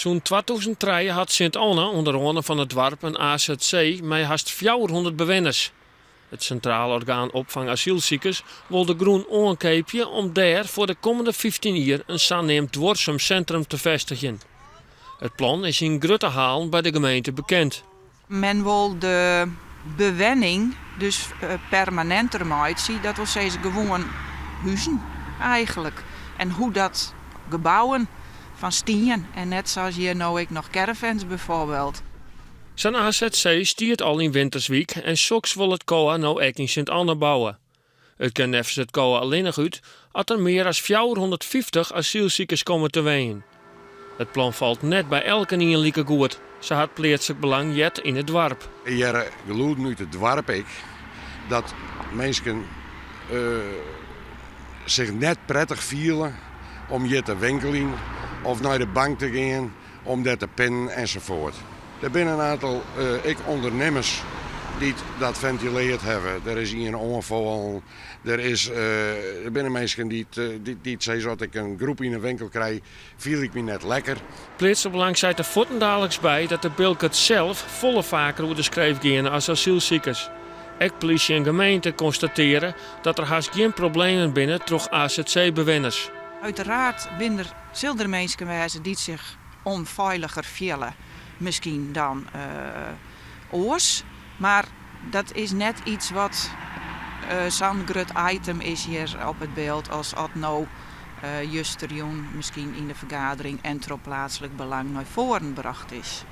Sûnt 2003 hat Sint Anne oan de râne fan it doarp in azc mei hast 400 bewenners. It Sintraal Orgaan Opfang Asylsikers wol de grûn oankeapje om dêr foar de kommende 15 jier in saneamd duorsum sintrum te fêstigjen. It plan is yn grutte halen by de gemeente bekend. Men wol de bewenning dus permanenter meitsje, dat wol sizze gewoan huzen eigenlik. En hoe dat gebouwen fan stien en net sa as hjir no ek noch caravans bijvoorbeeld. Sa'n azc stiet al yn Winterswyk en soks wol it coa no ek yn Sint Anne bouwe. It kin neffens it coa allinnich út at der mear as 450 asylsikers komme te wenjen. It plan falt net by elkenien like goed, sa hat Pleatslik Belang heard yn it doarp. Ik hear gelûden út it doarp ek dat minsken sich net prettich fiele om hjir te winkeljen of nei de bank te gean om dêr te pinnen ensafuort. Der binne in oantal ek ûndernimmers dy't dat fentileard hawwe. Der is ien oanfallen, der is, der binne minsken dy't dy't sizze as ik in groep yn 'e winkel krij, fiel ik my net lekker. Pleatslik Belang seit der fuortendaliks by dat de Bilkerts sels folle faker oer de skreef geane as asylsikers. Ek plysje en gemeente konstatearje dat der hast gjin problemen binne troch azc-bewenners. Uiteraard binne der sil der minsken wêze dy't sich ûnfeiliger fiele miskien dan oars, mar dat is net iets wat sa'n grut item is hjir op It Bilt as at no justerjûn miskien yn de fergadering en troch Pleatslik Belang nei foaren brocht is.